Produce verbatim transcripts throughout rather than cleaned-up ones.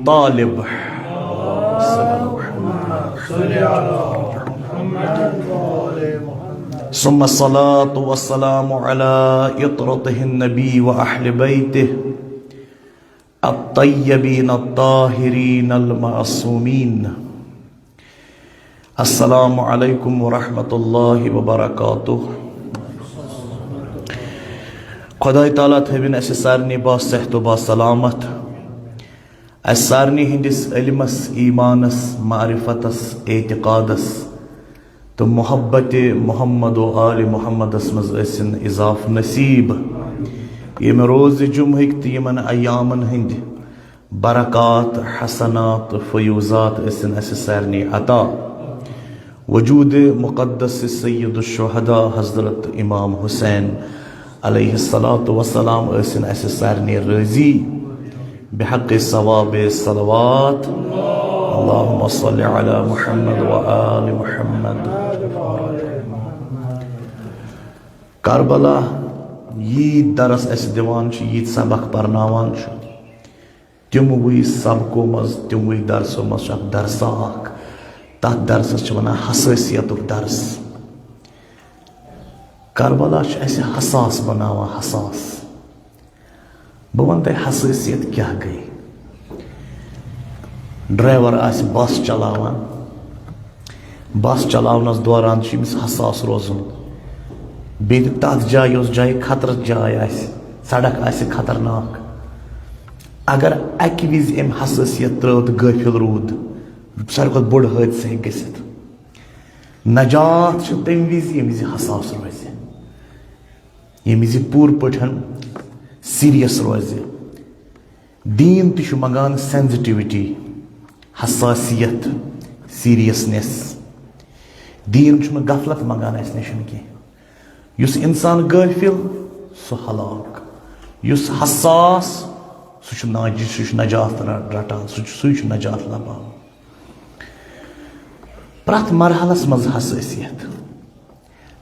طالب. ثم الصلاة والسلام على إطرته النبي وأهل بيته الطيبين الطاهرين المعصومين. السلام عليكم ورحمة الله وبركاته. خداے تعالیٰ تھٲوِن اسہِ سارنٕے با صحت و با سلامت۔ اسہِ سارنٕے ہٕنٛدِس علمس، ایمانس، معرفتس، اعتقادس تہٕ محبت محمد و آل محمدس منٛز ٲسِن اضافہٕ نصیب۔ ییٚمہِ روزِ جمعہٕکۍ تہٕ یِمن ایامن ہٕنٛدۍ برکات، حسنات، فیوضات ٲسِن اسہِ سارنٕے عطا۔ وجود مقدس سید الشہداء حضرت امام حسین علیہ الصلوۃ والسلام ٲسِن اسہِ سارنٕے رٲضی۔ بحق ثواب صلوات، اللهم صل على محمد وآل محمد۔ کربلا ییٖتۍ درس اسہِ دِوان چھُ، ییٖتۍ سبق پرناوان چھُ، تِموٕے سبقو منٛز، تِموٕے درسو منٛز چھُ اکھ درسا اکھ۔ تتھ درسس چھِ ونان حساسیتُک درس۔ کربلا چھُ اسہِ حساس بناوان، حساس۔ بہٕ ونہٕ تۄہہِ حساسیت کیٛاہ گٔے۔ ڈرایور آسہِ بس چلاوان، بس چلاونس دوران چھُ أمِس حساس روزُن۔ بیٚیہِ تہِ تتھ جایہِ، یۄس جایہِ خطرس جاے آسہِ، سڑک آسہِ خطرناک۔ اگر اکہِ وِزِ أمۍ حساسیت ترٲو تہٕ غٲفِل روٗد، ساروی کھۄتہٕ بوٚڑ حٲدثہٕ ہیٚکہِ گٔژھِتھ۔ نجات چھُ تَمہِ وِزِ، ییٚمہِ وِزِ حساس روزِ، ییٚمہِ وِزِ پوٗرٕ پٲٹھۍ سیریس روزِ۔ دیٖن تہِ چھُ منٛگان سینسٹیوٹی، حساسیت، سیریسنیس۔ دیٖن چھُنہٕ غفلت منٛگان اَسہِ نِش کینٛہہ۔ یُس اِنسان غٲفِل، سُہ ہلاک۔ یُس حساس، سُہ چھُ ناجی، سُہ چھُ نجات رَ-، رَٹان، سُہ چھُ، سُے چھُ نجات لَبان۔ پرٛٮ۪تھ مرحلس منٛز حساسیت۔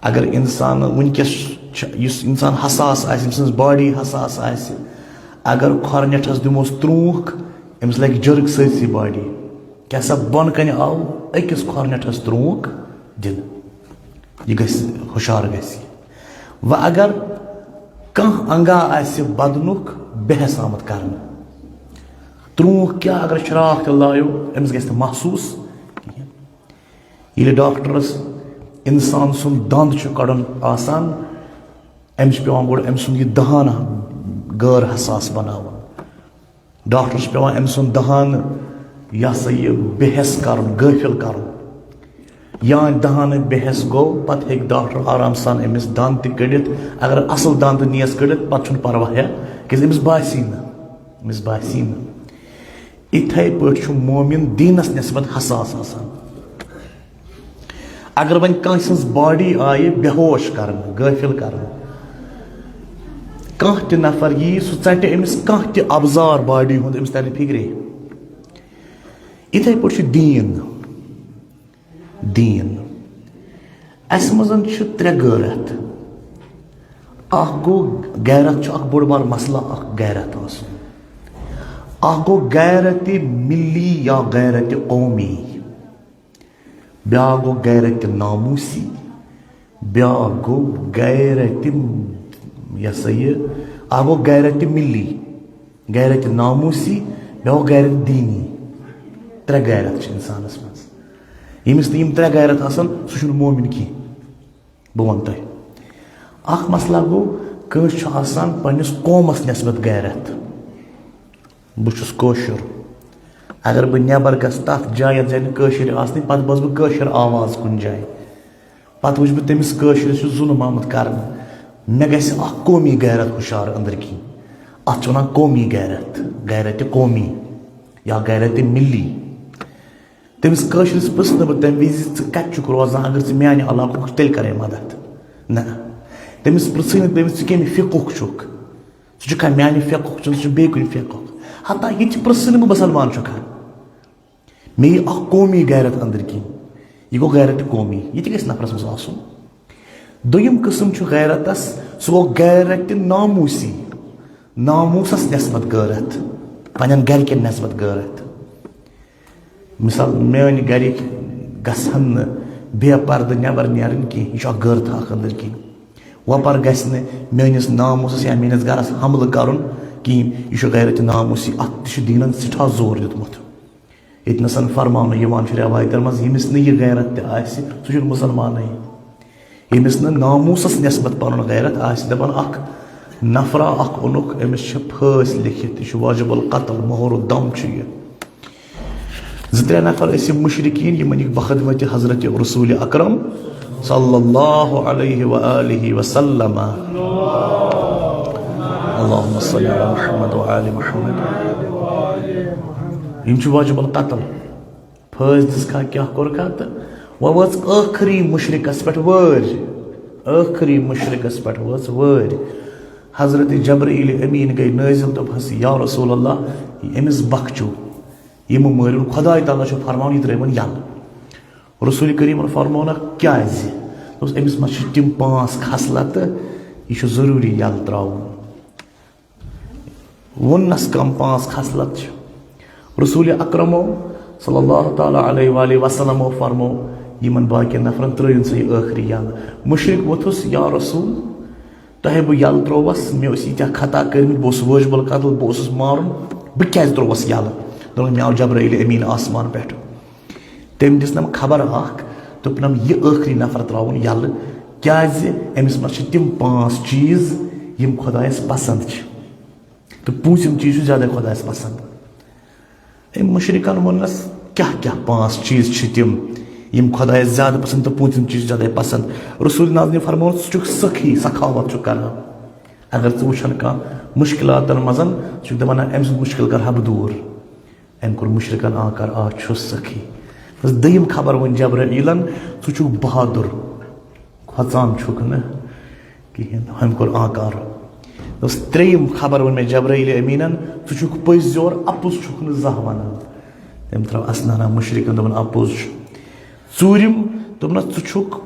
اگر انسان وٕنکیٚس چھُ، یُس انسان حساس آسہِ، أمۍ سٕنٛز باڈی حساس آسہِ، اگر کھۄرنٮ۪ٹھس دِموس ترٛوٗنٛکھ، أمِس لگہِ جرک سٲرسٕے باڈی۔ کیٛاہ سا بۄنہٕ کنہِ آو أکِس کھۄرنٮ۪ٹھس ترٛوٗنٛکھ دِنہٕ، یہِ گژھِ، ہُشار گژھِ۔ وۄنۍ اگر کانٛہہ انگا آسہِ بدنُک بے حیس آمُت کرنہٕ، ترٛوٗنٛکھ کیٛاہ، اگر چراغ تہِ لایو، أمِس گژھِ نہٕ محسوٗس کِہیٖنۍ۔ ییٚلہِ ڈاکٹرس انسان سُنٛد دند چھُ کڑُن آسان، أمِس چھُ پٮ۪وان گۄڈٕ أمۍ سُنٛد یہِ دہان غٲر حساس بناوُن۔ ڈاکٹرس چھُ پٮ۪وان أمۍ سُنٛد دہان، یہِ ہسا یہِ، بے حیس کرُن، غٲفِل کرُن۔ یا دہان بے حیس گوٚو، پتہٕ ہیٚکہِ ڈاکٹر آرام سان أمِس دند تہِ کٔڑِتھ۔ اگر اصل دند نیس کٔڑِتھ، پتہٕ چھُنہٕ پرواے، کیازِ أمِس باسی نہٕ، أمِس باسی نہٕ۔ اِتھے پٲٹھۍ چھُ مومِن دیٖنس نسبت حساس آسان۔ اگر وۄنۍ کٲنٛسہِ ہٕنٛز باڈی آیہِ بے ہوش کرنہٕ، غٲفِل کرنہٕ، کانٛہہ تہِ نفر یی، سُہ ژٹہِ أمِس کانٛہہ تہِ ابزار باڈی ہُنٛد، أمِس ترِ نہٕ فِکرے۔ اِتھے پٲٹھۍ چھُ دیٖن۔ دیٖن۔ اَسہِ منٛز چھِ ترٛےٚ غٲرت۔ اکھ گوٚو، غیرت چھُ اکھ بوٚڑ بار مسلہٕ، اکھ غیرت آسُن۔ اکھ گوٚو غیرت ملی یا غیرت قومی۔ بیٛاکھ گوٚو غیرت ناموسی۔ بیٛاکھ گوٚو غیرت، یہِ ہسا یہِ، اکھ گوٚو غیرت ملی، غیرت ناموسی، بیٛاکھ گوٚو غیرت دیٖنی۔ ترٛےٚ غیرت چھِ انسانس منٛز۔ ییٚمِس نہٕ یِم ترٛےٚ غیرت آسن، سُہ چھُنہٕ مومِن کینٛہہ۔ بہٕ وَنہٕ تۄہہِ۔ اکھ مسلہٕ گوٚو، کٲنٛسہِ چھُ آسان پننِس قومس نسبت غیرت۔ بہٕ چھُس کٲشُر۔ اگر بہٕ نٮ۪بر گژھٕ تتھ جایہِ، یتھ جایہِ نہٕ کٲشِر آسنٕے، پتہٕ بوزٕ بہٕ کٲشِر آواز کُنہِ جایہِ، پتہٕ وٕچھٕ بہٕ تٔمِس کٲشرِس چھُ ظُلم آمُت کرنہٕ۔ مےٚ گژھِ اکھ قومی غیرت ہُشار أنٛدرۍ کِنۍ۔ اتھ چھِ ونان قومی غیرت، غیرت قومی یا غیرت ملی۔ تٔمِس کٲشرِس پرٛژھٕ نہٕ بہٕ تَمہِ وِزِ، "ژٕ کَتہِ چھُکھ روزان؟ اگر ژٕ میٛانہِ علاقُک، تیٚلہِ کَرَے مدد۔" نہ، تٔمِس پرٛژھٕے نہٕ، تٔمِس، "ژٕ کَمہِ فِقُک چھُکھ؟ ژٕ چھُکھا میٛانہِ فِقُک، ژٕ چھُکھ بیٚیہِ کُنہِ فِقُک؟" حتیٰ یہِ تہِ پرٛژھٕے نہٕ بہٕ، "مُسلمان چھُکھا؟" مےٚ یی اَکھ قومی غیرت أنٛدٕرۍ کِنۍ۔ یہِ گوٚو غیرت قومی۔ یہِ تہِ گژھِ نفرَس منٛز آسُن۔ دوٚیِم قٕسٕم چھُ غیرتَس، سُہ گوٚو غیرت ناموٗسی۔ ناموٗسَس نسبت غٲرت، پنٛنٮ۪ن گَرِکٮ۪ن نسبت غٲرت۔ مثال، میٲنۍ گرِکۍ گژھن نہٕ بے پردٕ نٮ۪بر نیرٕنۍ کینٛہہ، یہِ چھُ اکھ غٲرتھا اکھ أنٛدٕرۍ کِنۍ۔ وۄپر گژھِ نہٕ میٲنِس ناموسس یا میٲنِس گرس حملہٕ کرُن کِہیٖنۍ، یہِ چھُ غیرت ناموسی، اتھ تہِ چھُ دیٖنن سٮ۪ٹھاہ زور دیُتمُت۔ ییٚتہِ نَسَن فرماونہٕ یِوان چھُ رٮ۪وایتَن منٛز، ییٚمِس نہٕ یہِ غیرت تہِ آسہِ، سُہ چھُنہٕ مُسلمانٕے۔ ییٚمِس نہٕ ناموسَس نٮ۪سبت پَنُن غیرت آسہِ، دَپان، اَکھ نفرا اَکھ اوٚنُکھ، أمِس چھِ پھٲسۍ لیٚکھِتھ، یہِ چھُ واجب القتل، مُہر الدم چھُ یہِ۔ زٕ ترٛےٚ نفر ٲسۍ یِم مُشرِکیٖن، یِمَن یہِ بخدمت حضرت رسول اکرم صلی اللہ علیہ و آلہ وسلم۔ اللہم صلی علی محمد و آل محمد۔ یِم چھِ واجب القتل۔ پھٲسۍ دِژکھا، کیٛاہ کوٚرکھا، تہٕ وۄنۍ وٲژ ٲخری مُشرِکَس پٮ۪ٹھ وٲرۍ۔ ٲخری مُشرِکَس پٮ۪ٹھ وٲژ وٲرۍ۔ حضرت جبرائیل امین گٔے نٲزِل، دوٚپہَس، یا رسول اللہ، أمِس بخچو، یہِ مہٕ مٲرِو، خداے تعالیٰ چھُ فرماوان، یہِ ترٛٲوِن یَلہٕ۔ رسول کریمن فرمونکھ، کیازِ؟ دوٚپُس، أمِس منٛز چھِ تِم پانٛژھ خصلتہٕ، یہِ چھُ ضروٗری یَلہٕ ترٛاوُن۔ ووٚننَس کم پانٛژھ خصلت چھِ۔ رسول اکرمو صلی اللہ تعالیٰ علیہ وآلہ وسلمو فرمو، یِمن باقین نفرن ترٛٲیِن سا یہِ ٲخری یَلہٕ۔ مُشرِک ووٚتھُس، یا رسول، تۄہہِ بہٕ یَلہٕ ترٛووَس، مےٚ ٲسۍ ییٖتیٛاہ خطا کٔرمٕتۍ، بہٕ اوسُس وٲجِب القتل، بہٕ اوسُس مارُن، بہٕ کیازِ ترٛووَس یَلہٕ؟ دوٚپُن، مےٚ آو جبرائیل امین آسمان پٮ۪ٹھ۔ تٔمۍ دِژنم خبر اکھ، دوٚپنم، یہِ ٲخری نفر ترٛاوُن یَلہٕ، کیازِ أمِس منٛز چھِ تِم پانٛژھ چیٖز، یِم خۄدایَس پسنٛد چھِ۔ تہٕ پوٗنٛژِم چیٖز چھُ زیادَے خۄدایَس پسنٛد۔ أمۍ مُشرِکَن ووٚننَس، کیٛاہ کیٛاہ پانٛژھ چیٖز چھِ تِم، یِم خۄدایَس زیادٕ پسنٛد تہٕ پوٗنٛژِم چیٖز چھِ زیادَے پسنٛد؟ رسول نازنہِ فرمووُن، ژٕ چھُکھ سخی، سخاوت چھُکھ کران۔ اگر ژٕ وٕچھَن کانٛہہ مُشکِلاتَن منٛز، ژٕ چھُکھ دَپان، نہ، أمۍ سُنٛد مُشکِل کَرٕ ہا بہٕ دوٗر۔ أمۍ کوٚر مُشرِکَن آنکار، آ، چھُس سخی۔ بس دوٚیِم خبر ؤنۍ جبرائیلن، ژٕ چھُکھ بہادُر، کھۄژان چھُکھ نہٕ کِہیٖنۍ۔ أمۍ کوٚر آنکار۔ بس ترٛیٚیِم خبر ؤنۍ مےٚ جبرائیل امیٖنن، ژٕ چھُکھ پٔزۍ یور، اَپُز چھُکھ نہٕ زانٛہہ وَنان۔ تٔمۍ ترٛٲو اسنانا مُشرِکَن، دوٚپُن، اَپُز چھُ۔ ژوٗرِم، دوٚپنَس، ژٕ چھُکھ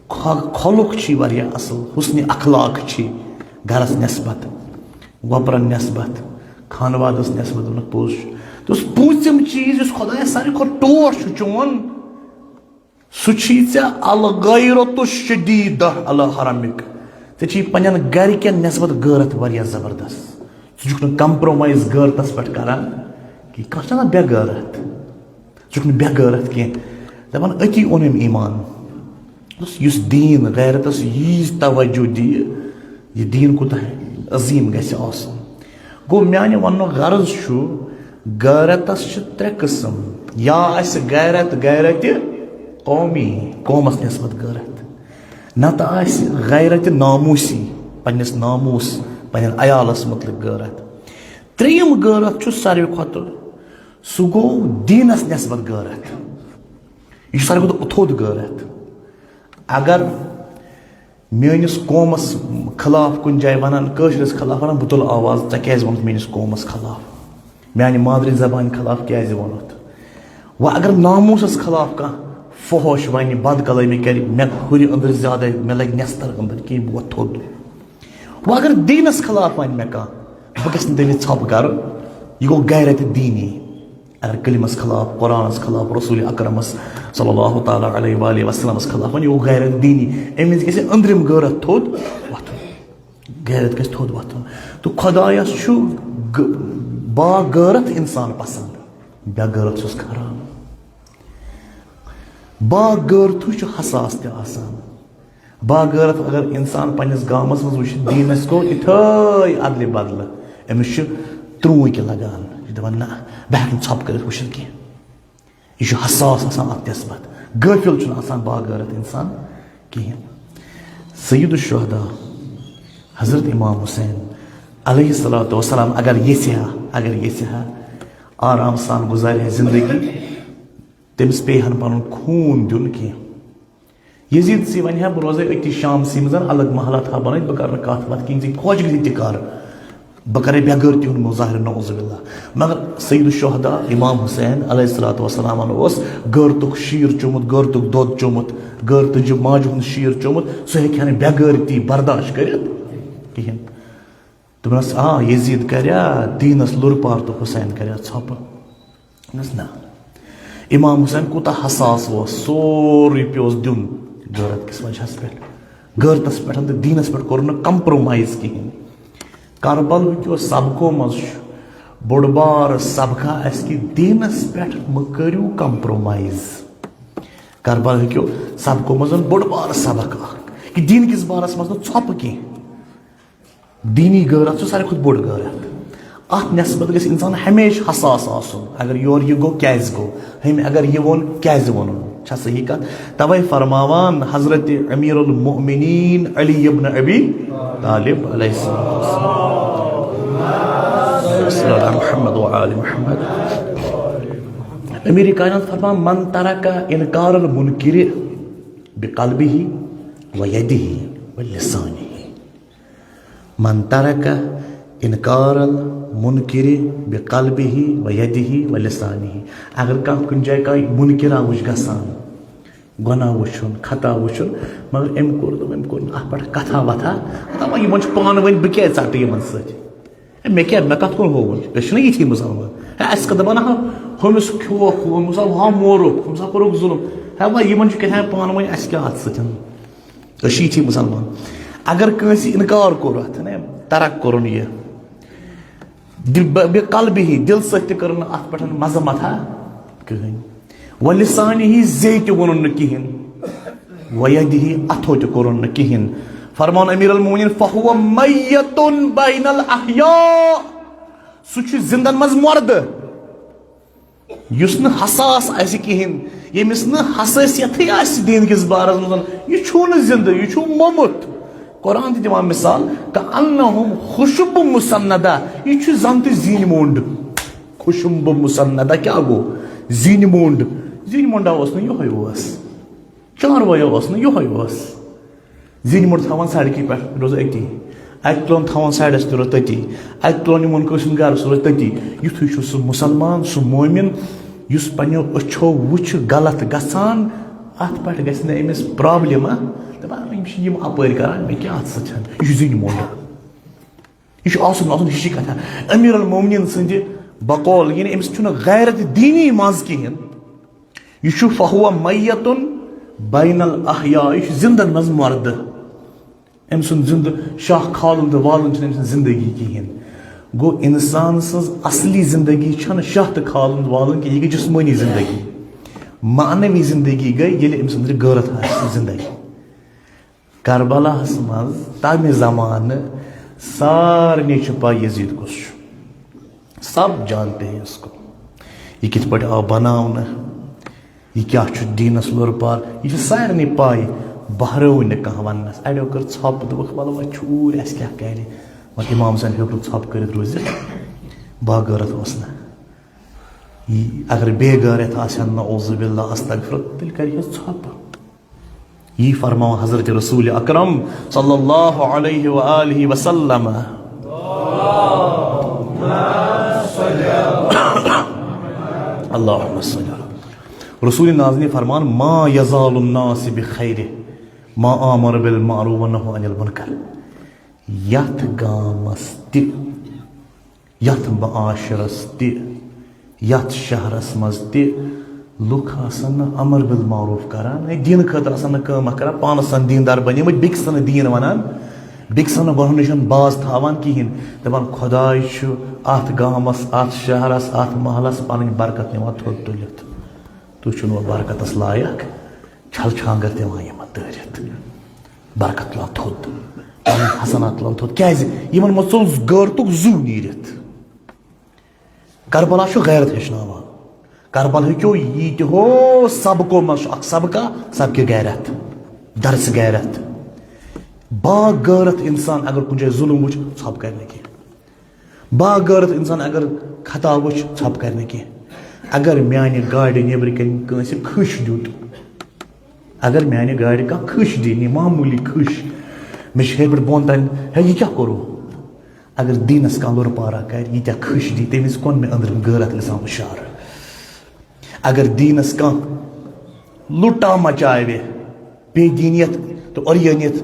کھۄ-، کھۄلُک چھی واریاہ اَصٕل، حُسنِ اخلاق چھی گَرَس نٮ۪سبت، وۄپرَن نٮ۪سبت، خانوادَس نٮ۪سبت، ووٚنُکھ، پوٚز چھُ۔ دوٚپُس، پوٗنٛژِم چیٖز یُس خۄدایَس ساروی کھۄتہٕ ٹوٹھ چھُ چون، سُہ چھی ژےٚ الغیرۃ الشدیدہ علی حرمک۔ ژےٚ چھی پنٛنٮ۪ن گَرِکٮ۪ن نٮ۪سبت غٲرت واریاہ زبردست۔ ژٕ چھُکھ نہٕ compromise غٲرتَس پٮ۪ٹھ کَران کینٛہہ۔ کانٛہہ چھُ آسان بے غٲرت۔ ژٕ چھُکھ نہٕ بے غٲرت کینٛہہ۔ دَپان، أتی اوٚن أمۍ ایٖمان۔ یُس، یُس دیٖن غیرتَس ییٖژ توجہ دِیہِ، یہِ دیٖن کوٗتاہ عظیٖم گژھِ آسُن۔ گوٚو، میٛانہِ وَننُک غرض چھُ، غیرتَس چھِ ترٛےٚ قٕسٕم۔ یا آسہِ غیرت، غیرت قومی، قومَس نسبت غیرت، نَتہٕ آسہِ غیرت ناموسی، پنٛنِس ناموس، پنٛنٮ۪ن عیالَس مُتعلِق غیرت۔ ترٛیٚیِم غیرت چھُ ساروی کھۄتہٕ، سُہ گوٚو دیٖنَس نسبت غیرت۔ یہِ چھُ ساروی کھۄتہٕ تھوٚد غیرت۔ اگر میٛٲنِس قومَس خلاف کُنہِ جایہِ وَنان، کٲشرِس خلاف وَنان، بہٕ تُلہٕ آواز، "ژےٚ کیٛازِ ووٚنُتھ میٛٲنِس قومَس خلاف؟ میٛانہِ مادری زبانہِ خلاف کیٛازِ ووٚنُتھ؟" وۄنۍ اگر ناموسَس خلاف کانٛہہ فحش وَنہِ، بد کلٲمی کَرِ، مےٚ ہُرِ أنٛدٕرۍ زیادَے، مےٚ لَگہِ نٮ۪ستَر أنٛدٕرۍ کِہیٖنۍ، بہٕ وۄتھٕ تھوٚد۔ وۄنۍ اگر دیٖنَس خلاف وَنہِ مےٚ کانٛہہ، بہٕ گژھٕ نہٕ تٔمِس ژھۄپہٕ کَرُن۔ یہِ گوٚو غیرت دیٖنی۔ اگر کلمس خلاف، قرآنس خلاف، رسول اکرمس صلی اللہ تعالیٰ علیہ وآلہ وسلمس خلاف وۄنۍ یہِ گوٚو غیرت دیٖنی، أمِس گژھِ أنٛدرِم غٲرت تھوٚد وۄتھُن۔ غیرت گژھِ تھوٚد وۄتھُن۔ تہٕ خۄدایس چھُ غ-، با غٲرت انسان پسند، بے غٲرت چھُس کھران۔ با غٲرتھٕے چھُ حساس تہِ آسان۔ با غٲرت اگر انسان پننِس گامس منٛز وٕچھِ، دیٖنس گوٚو اِتھٲے ادلہِ بدلہٕ، أمِس چھُ ترٛوٗنٛکہِ لگان، یہِ چھُ دپان، نہ، بہٕ ہٮ۪کہٕ نہٕ ژھۄپہٕ کٔرِتھ وٕچھِتھ کینٛہہ۔ یہِ چھُ حساس آسان اتھ نسبت، غٲفِل چھُنہٕ آسان با غٲرت انسان کِہیٖنۍ۔ سید الشہداء حضرت امام حسین علیہ الصلوۃ والسلام اگر یژھِ ہا، اگر یژھِ ہا، آرام سان گُزارِ ہا زندگی، تٔمِس پیٚیہِ ہا نہٕ پنُن خوٗن دیُن کینٛہہ۔ یزیدسٕے ونہِ ہا، بہٕ روزے أتی شامسٕے منٛز، الگ محلہ تھاو بنٲوِتھ، بہٕ کرٕ نہٕ کتھ وتھ کِہیٖنۍ، ژٕ خۄش گژھِ تہِ کر، بہٕ کرے بے غٲرتی ہُنٛد مظاہرٕ، نعوذ باللہ۔ مگر سید الشہداء امام حسین علیہ الصلوۃ والسلامن اوس غٲرتُک شیر چوٚمُت، غٲرتُک دۄد چوٚمُت، غٲرتٕچہِ ماجہِ ہُنٛد شیر چوٚمُت، سُہ ہیٚکہِ ہا نہٕ بے غٲرتی برداشت کٔرِتھ کِہیٖنۍ۔ دوٚپنَس، آ، یزید کَریا دیٖنَس لُر پار تہٕ حسین کَریا ژھۄپہٕ؟ دوٚپنَس، نہ۔ امام حسین کوٗتاہ حساس اوس، سورُے پیوس دیُن غٲرت کِس وجہس پٮ۪ٹھ۔ غٲرتس پٮ۪ٹھ تہٕ دیٖنس پٮ۪ٹھ کوٚر نہٕ compromise کِہیٖنۍ۔ کربل ہٕکیو سبقو منٛز چھُ بوٚڑ بار سبقہ اَسہِ کہِ دیٖنس پٮ۪ٹھ مہٕ کٔرِو compromise۔ کربل ہٕکیو سبقو منٛز بوٚڑ بار سبق اکھ کہِ دیٖن کِس بارس منٛز نہٕ ژھۄپہٕ کینٛہہ۔ دیٖنی غٲرت چھُ ساروی کھۄتہٕ بوٚڑ غٲرت۔ اَتھ نٮ۪سبت گژھِ اِنسان ہمیشہِ حساس آسُن، اگر یورٕ یہِ گوٚو، کیٛازِ گوٚو؟ ہُمۍ اگر یہِ ووٚن، کیٛازِ ووٚنُن؟ چھا صحیح کَتھ؟ تَوَے فرماوان حضرت امیر المؤمنین علی ابن ابی طالب علیہ السلام، صلی اللہ علی محمد و آل محمد۔ امیر کائنات فرمان، من ترک انکار المنکر بقلبہ و یدہ و لسانہ۔ من ترک انکار المنکر بقلبہ و یدہ و لسانہ۔ اگر کانٛہہ کُنہِ جایہِ کانٛہہ منکرا وٕچھ گژھان، گۄناہ وٕچھُن، خطا وٕچھُن، مگر أمۍ کوٚر نہٕ، أمۍ کوٚر نہٕ اَتھ پٮ۪ٹھ کَتھا وَتھا، دَپان یِمَن چھُ پانہٕ ؤنۍ، بہٕ کیٛازِ ژَٹہٕ یِمَن سۭتۍ؟ ہے، مےٚ کیٛاہ، مےٚ کَتھ کُن ہووُن؟ أسۍ چھِنہ یِتھی مُسلمان۔ ہے، اَسہِ کَتھ دَپان، ہا، ہُمِس کھیوٚوکھ، ہُمِس آو، ہا، مورُکھ، ہُمِس ہا کوٚرُکھ ظُلُم۔ ہے، وۄنۍ یِمَن چھُ کیٛاہ تام پانہٕ ؤنۍ، اَسہِ کیٛاہ اَتھ سۭتۍ؟ أسۍ چھِ یِتھی مُسلمان۔ اگر کٲنٛسہِ اِنکار کوٚر اَتھ، نے، ترک کوٚرُن یہِ، دِ-، بہ-، بقلبہ، دِل سۭتۍ تہِ کٔر نہٕ اَتھ پٮ۪ٹھ مذمت ہا کٕہٕنۍ۔ ولسانہ، زے تہِ ووٚنُن نہٕ کِہیٖنۍ۔ ویدہ، اَتھو تہِ کوٚرُن نہٕ کِہیٖنۍ۔ فرمان امیر المومنین، فہو میت بین الاحیاء، سُہ چھُ زِندَن منٛز مۄردٕ۔ یُس نہٕ حساس آسہِ کِہیٖنۍ، ییٚمِس نہٕ حساسیتھٕے آسہِ دیٖن کِس بارس منٛز، یہِ چھُو نہٕ زِندٕ، یہِ چھُو موٚمُت۔ قرآن تہِ دِوان مثال، کأنہم خشب مسندہ، یہِ چھُ زن تہِ زِنۍ مۄنٛڈ۔ خشب مسندہ کیٛاہ گوٚو؟ زِنۍ مۄنٛڈ۔ زِنۍ مۄنٛڈا اوس نہٕ یِہوٚے اوس، چاروایو اوس نہٕ یِہوٚے اوس۔ زِنۍ مۄنٛڈ تھاوان سڑکہِ پٮ۪ٹھ، روزو أتی۔ اَکہِ تُلان تھاوان سایڈَس تہِ روزو تٔتی۔ اَکہِ تُلان یِمَن کٲنٛسہِ ہُنٛد گَرٕ، سُہ روزِ تٔتی۔ یُتھُے چھُ سُہ مُسلمان، سُہ مومِن، یُس پنٛنیو أچھو وٕچھِ غلط گژھان، اَتھ پٮ۪ٹھ گژھِ نہٕ أمِس پرٛابلِم، ہا؟ دَپان، یِم چھِ یِم اَپٲرۍ کَران، مےٚ کیٛاہ اَتھ سۭتۍ؟ یہِ چھُ زِنۍ مۄنٛڈ۔ یہِ چھُ آسُن، آسُن ہِشی کَتھا۔ امیر المومنین سٕنٛدِ بقول، یعنی أمِس چھُنہٕ غیرت دیٖنی منٛز کِہیٖنۍ۔ یہِ چھُ فہو میتن بین الاحیاء، یہِ چھُ زِندَن منٛز مۄردٕ۔ أمۍ سُنٛد زِندٕ شاہ کھالُن تہٕ والُن چھُنہٕ أمۍ سٕنٛز زِندگی کِہیٖنۍ۔ گوٚو، اِنسان سٕنٛز اصلی زِندگی چھَنہٕ شاہ تہٕ کھالُن تہٕ والُن کِہیٖنۍ، یہِ گٔے جسمٲنی زِندگی۔ معنوی زِندگی گٔے، ییٚلہِ أمۍ سٕنٛدِ غٲرت آسہِ زِندگی۔ کربلاہس منٛز تمہِ زمانہٕ سارنٕے چھِ پَے یزید کُس چھُ۔ سب جانتے ہیں اس کو۔ یہِ کِتھ پٲٹھۍ آو بناونہٕ، یہِ کیٛاہ چھُ دیٖنس لوٚر پار، یہِ چھِ سارنٕے پَے۔ بہرٲوٕے نہٕ کانٛہہ وننس۔ اَڑیو کٔر ژھۄپہٕ، دوٚپُکھ، "وَلہٕ وۄنۍ چھُ اوٗرۍ، اَسہِ کیٛاہ کَرِ؟" مگر امام حسین ہیوٚک نہٕ ژھۄپہٕ کٔرِتھ روٗزِتھ۔ باغٲرت اوس نہٕ۔ یہِ اگر بے غٲرت آسہِ ہن، نعوذ باللہ، استغفر، تیٚلہِ کَرِ ہے ژھۄپہٕ۔ یی فرماوان حضرت رسول اکرم صلی اللہ علیہ وآلہ وسلم۔ اللہم صل علی۔ رسول نازنی فرمان، "ما یزال الناس بخیر ما آمر بالمعروف و نہو عن المنکر"۔ یتھ گامس تہِ، یتھ معاشرس تہِ، یتھ شہرس منٛز تہِ لُکھ آسن نہٕ امر بالمعروف کران، ہے، دین خٲطرٕ آسن نہٕ کٲم اکھ کران، پانس آسن دیندار بنیمٕتۍ، بیٚکِس آسن نہٕ دین ونان، بیٚکِس آسن نہٕ گۄنہو نِش باز تھاوان کِہینۍ، دپان، "خداے چھُ اتھ گامس، اتھ شہرس، اتھ محلس پنٕنۍ برکت نِوان تھوٚد تُلِتھ۔ تُہۍ چھِو نہٕ وۄنۍ برکتس لایق"۔ چھل چھانگر دِوان یِمن دٲرِتھ، برکت تُلان تھوٚد، پنٕنۍ حسنات تُلان تھوٚد۔ کیازِ؟ یِمن منٛز ژوٚل غٲرتُک زُو نیٖرِتھ۔ کربلا چھُ غیرت ہیٚچھناوان۔ کربلا ہیٚکیو ییٖتہِ ہو سبقو منٛز چھُ اکھ سبقہ، سبقہِ غیرت، درس غیرت۔ با غٲرت انسان اگر کُنہِ جایہِ ظُلُم وٕچھِ، ژھۄپہٕ کرِ نہٕ کینٛہہ۔ با غٲرت انسان اگر خطا وٕچھ، ژھۄپہٕ کرِ نہٕ کینٛہہ۔ اگر میانہِ گاڑِ نیبرٕ کنہِ کٲنٛسہِ کھٕش دیُت، اگر میانہِ گاڑِ کانٛہہ کھٕش دی، یعنی معموٗلی کھٕش، مےٚ چھِ ہیٚرِ پٮ۪ٹھ بۄن تام، ہے، یہِ کیٛاہ کوٚروٕ؟ اگر دیٖنس کانٛہہ لوٚر پارہ کرِ، یہِ کیٛاہ کھٕش دی، تمہِ وِزِ کۄن مےٚ أنٛدرِم غٲرت گژھان ہُشار؟ اگر دیٖنس کانٛہہ لُٹا مچاوِ، بے دینیت تہٕ اوریانیت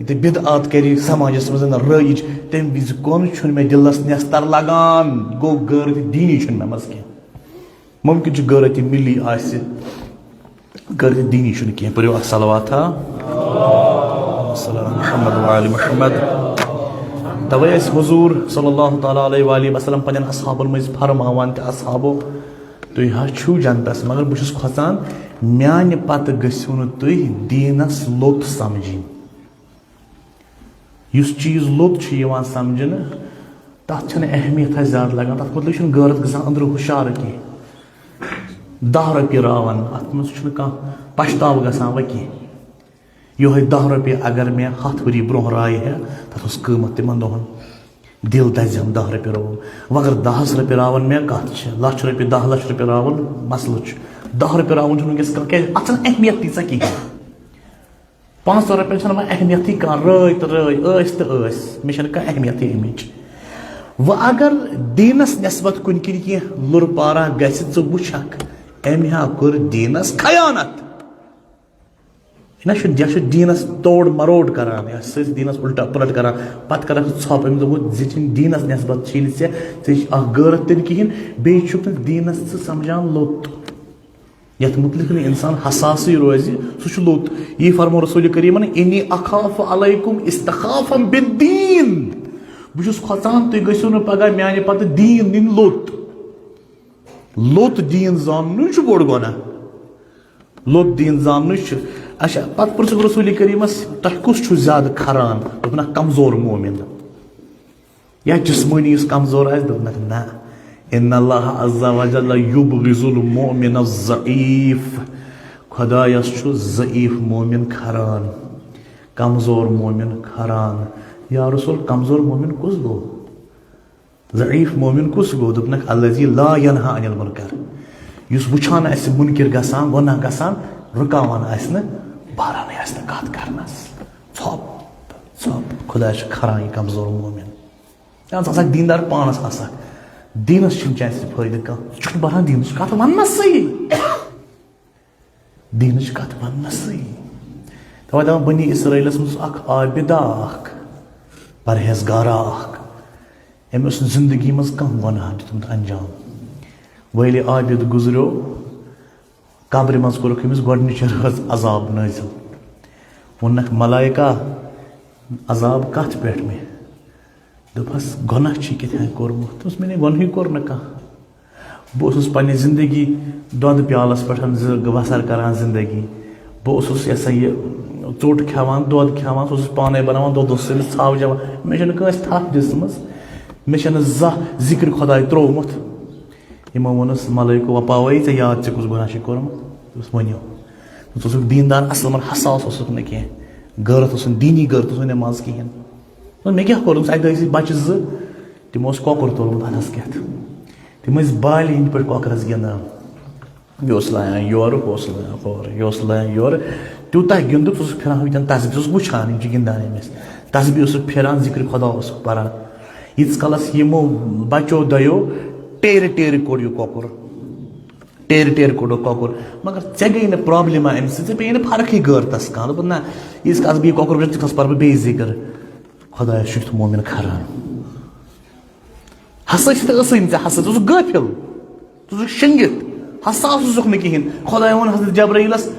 تہٕ بدعات کرِ سماجس منٛز رٲیِج، تمہِ وِزِ کۄن چھُنہٕ مےٚ دِلس نٮ۪ستر لگان؟ گوٚو، غٲرت دیٖنی چھُنہٕ مےٚ منٛز کینٛہہ۔ ممکن چھُ غٲرت ملی آسہِ، غٲرت دینی چھُنہٕ کینٛہہ۔ پٔرِو اکھ صلوات ہا۔ صلی علی محمد و آل محمد۔ توے ٲسۍ حضور صلی اللہ تعالیٰ علیہ وآلہ وسلم پننٮ۪ن اصحابن منٛز فرماوان تہِ، اصحابو، تُہۍ حظ چھِو جنتس، مگر بہٕ چھُس کھۄژان، میانہِ پتہٕ گٔژھِو نہٕ تُہۍ دیٖنس لوٚت سمجھِنۍ۔ یُس چیٖز لوٚت چھُ یِوان سمجھنہٕ، تَتھ چھَنہٕ اہمیت اَسہِ زیادٕ لگان، تَتھ مُتعلِق چھُنہٕ غٲرت گژھان أنٛدرٕ ہُشار کینٛہہ۔ دَہ رۄپیہِ راوَن، اَتھ منٛز چھُنہٕ کانٛہہ پَشتاو گژھان وۄنۍ کینٛہہ۔ یِہوٚے دَہ رۄپیہِ اگر مےٚ ہَتھ ؤری برٛونٛہہ رایہِ ہے، تَتھ اوس قۭمَتھ تِمَن دۄہَن۔ دِل دَزِ ہَم دَہ رۄپیہِ راوُن۔ وۄنۍ اگر دَہَس رۄپیہِ راوَن مےٚ کَتھ چھِ، لَچھ رۄپیہِ، دَہ لَچھ رۄپیہِ راوُن مسلہٕ چھُ۔ دَہ رۄپیہِ راوُن چھُنہٕ وٕنکیٚس کانٛہہ، کیٛازِ اَتھ چھَنہٕ اہمیت تیٖژاہ کِہیٖنۍ۔ پانٛژھ ساس رۄپیَن چھَنہٕ وۄنۍ اہمیتٕے کانٛہہ، رٲے تہٕ رٲے، ٲسۍ تہٕ ٲسۍ، مےٚ چھَنہٕ کانٛہہ اہمیتٕے اَمِچ۔ وۄنۍ اگر دیٖنَس نٮ۪سبت کُنہِ کِنۍ کینٛہہ لُر پارہ گژھِ، ژٕ وٕچھَکھ، أمۍ ہا کوٚر دیٖنَس خیانت۔ یہِ نہ چھُ، یہِ چھُ دیٖنَس توڑ مروڑ کران، یہِ چھُ سٲرِسٕے دیٖنَس اُلٹا پُلٹ کران۔ پَتہٕ کران سُہ ژھۄپ، أمۍ دوٚپمُت زِ چھِنہٕ دیٖنَس نٮ۪سبت چھِی نہٕ ژےٚ، ژےٚ چھِ اَکھ غٲرت تہِ نہٕ کِہیٖنۍ، بیٚیہِ چھُکھ نہٕ دیٖنَس ژٕ سَمجھان لوٚت۔ یَتھ مُتعلِق نہٕ اِنسان حساسٕے روزِ، سُہ چھُ لوٚت۔ یی فرمو رسول کریٖمن، "انی اخاف علیکم استخافا بالدین"، بہٕ چھُس کھۄژان تُہۍ گٔژھِو نہٕ پگاہ میانہِ پتہٕ دیٖن نِنۍ لوٚت۔ لوٚت دیٖن زاننُے چھُ بوٚڑ گۄناہ۔ لوٚت دیٖن زاننُے چھُ۔ اچھا، پتہٕ پرٛژھُکھ رسول کریٖمس، "تۄہہِ کُس چھُ زیادٕ کھران؟" دوٚپُن، "اکھ کمزور مومن۔" یا جسمٲنی یُس کمزور آسہِ، دوٚپنکھ، "نہ، ان اللہ عز و جل یبغض المؤمن الضعیف"، خۄدایس چھُ ضعیف مومن کھران، کمزور مومن کھران۔ یا رسول، کمزور مومن کُس گوٚو؟ ضعیف مومن کُس گوٚو؟ دوٚپنکھ، "الذی لا ینہا عن المنکر"، یُس وٕچھان آسہِ منکر گژھان، گۄناہ گژھان، رُکاوان آسہِ نہٕ، بہرانٕے آسہِ نہٕ کتھ کرنس۔ ژھۄپ، ژھۄپ، خۄدایس چھُ کھران یہِ کمزور مومن۔ ژٕ آسکھ دیٖندار پانَس آسکھ۔ دیٖنَس چھُنہٕ چانہِ سۭتۍ فٲیدٕ کانٛہہ۔ ژٕ چھُکھ نہٕ بَران دیٖنٕچ کَتھ وَننَسٕے۔ دیٖنٕچ کَتھ وَننَسٕے۔ تَوَے دَپان بنی اسرائیلَس منٛز اوس اَکھ عابدہ اَکھ، پرہیزگارا اَکھ۔ أمۍ اوس نہٕ زِندگی منٛز کانٛہہ گۄناہ دیُتمُت اَنجام۔ وٲلۍ عابد گُزریو، قبرِ منٛز کوٚرُکھ أمِس گۄڈٕنِچہِ رٲژ عذاب نٲزِل۔ ووٚننَکھ، "ملائکہ، عذاب کَتھ پٮ۪ٹھ مےٚ؟" دوٚپہَس، "گۄناہ چھُے کیٛاہ تام کوٚرمُت؟" دوٚپُس، "مےٚ نے گۄنہٕے کوٚر نہٕ کانٛہہ۔ بہٕ اوسُس پنٛنہِ زِندگی دۄدٕ پیالَس پٮ۪ٹھ زِ-، بسر کران زِندگی۔ بہٕ اوسُس، یہِ ہسا یہِ، ژوٚٹ کھٮ۪وان، دۄد کھٮ۪وان، سُہ اوسُس پانَے بناوان، دۄدَس سۭتۍ ژھاو چٮ۪وان۔ مےٚ چھَنہٕ کٲنٛسہِ تھپھ دِژمٕژ، مےٚ چھَنہٕ زانٛہہ ذِکرِ خۄداے ترٛوومُت۔" یِمو ووٚنُس، "ملٲیکو وۄپاوَے ژےٚ یاد، ژےٚ کُس گۄناہ چھُے کوٚرمُت؟" دوٚپُس، "ؤنِو۔" ژٕ اوسُکھ دیٖندار اَصٕل، مگر حساس اوسُکھ نہٕ کینٛہہ، غٲرت اوس نہٕ، دیٖنی غٲرت اوس نہٕ نٮ۪ماز کِہیٖنۍ۔ دوٚپُن، "مےٚ کیٛاہ کوٚر؟" دوٚپُس، "اَکہِ دۄہ ٲسۍ بَچہٕ زٕ، تِمو اوس کۄکُر توٚلمُت اَتھَس کٮ۪تھ، تِم ٲسۍ بالہِ ہِنٛدۍ پٲٹھۍ کۄکرَس گِنٛدان، یہِ اوس لایان یورٕ، ہُہ اوس لایان ہورٕ، یہِ اوس لایان یورٕ، تیوٗتاہ گِنٛدُکھ، سُہ اوسُکھ پھِران ہُتٮ۪ن تسبیح، سُہ اوس وٕچھان یِم چھِ گِنٛدان أمِس، تسبیح اوسُکھ پھِران، ذِکرِ خۄدا اوسُکھ پَران۔ ییٖتِس کالَس یِمو بَچو دۄیو ٹیرِ ٹیرِ کوٚڑ یہِ کۄکُر، ٹیرِ ٹیرِ کوٚڑُکھ کۄکُر، مگر ژےٚ گٔیے نہٕ پرابلِم اَمہِ سۭتۍ، ژےٚ پیٚیہِ نہٕ فرقٕے غٲرتَس کانٛہہ۔ دوٚپُن، "نہ، ییٖتِس کالَس بہٕ یہِ کۄکُر وٕچھِ، تیٖتِس کالَس پَرٕ بہٕ بیٚیہِ ذِکر۔" خۄدایَس چھُ یُتھ مومِن کھران۔ ہسا چھِ تہٕ ٲسٕے نہٕ ژےٚ، ہسا ژٕ اوسُکھ غٲفِل، ژٕ اوسُکھ شٔنٛگِتھ، ہسا اوسُکھ نہٕ کِہیٖنۍ۔ خۄدایَن ووٚن حضرت جبرائیلَس،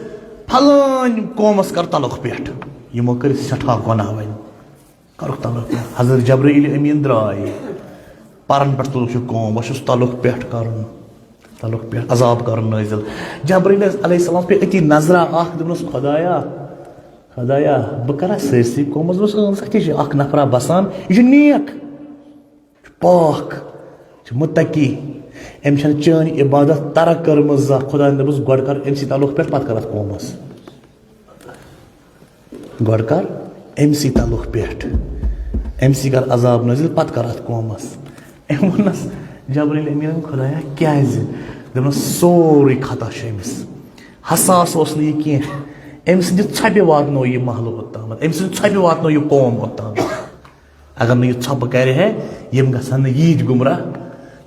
"پھلٲنۍ قومَس کر تَلُکھ پٮ۪ٹھ، یِمو کٔرۍ سٮ۪ٹھاہ گۄناہ وۄنۍ۔" کَرُکھ تَلُکھ پٮ۪ٹھ۔ حضرت جبرائیل امین درٛاے۔ پَرَن پٮ۪ٹھ تُلُکھ یہِ قوم، وۄنۍ چھُس تَلُکھ پٮ۪ٹھ کَرُن۔ تَلُکھ پٮ۪ٹھ عذاب کَرُن نٲزِل۔ جبرائیل علیہ السلام پے أتی نظرا اَکھ، دوٚپنَس، "خۄدایا، خۄدایا، بہٕ کَرا سٲرسٕے قومَس؟" دوٚپُس، "اۭں، ژٕ کَتہِ چھِ اَکھ نفرا بَسان؟ یہِ چھُ نیک، یہِ چھُ پاک، یہِ چھُ مُتقی۔ أمۍ چھَنہٕ چٲنۍ عبادت ترک کٔرمٕژ زانٛہہ۔" خۄدایَن دوٚپُس، "گۄڈٕ کَر أمۍ سٕے تَلُکھ پٮ۪ٹھ، پَتہٕ کَر اَتھ قومَس۔" گۄڈٕ کر أمۍ سٕے تَلُکھ پٮ۪ٹھ، أمۍ سٕے کر عذاب نٲزِل، پتہٕ کر اَتھ قومَس۔ أمۍ ووٚننَس جبرائیل امیٖنَن، "خۄدایا، کیٛازِ؟" دوٚپنَس، "سورُے خطا چھُ أمِس۔ حساس اوس نہٕ یہِ کینٛہہ۔ أمۍ سٕنٛدِ ژھۄپہِ واتنو یہِ محلہٕ اوٚتامَتھ، أمۍ سٕنٛدِ ژھۄپہِ واتنو یہِ قوم اوٚتامَتھ۔ اگر نہٕ یہِ ژھۄپہٕ کرِ ہے، یِم گژھن نہٕ ییٖتۍ گمراہ۔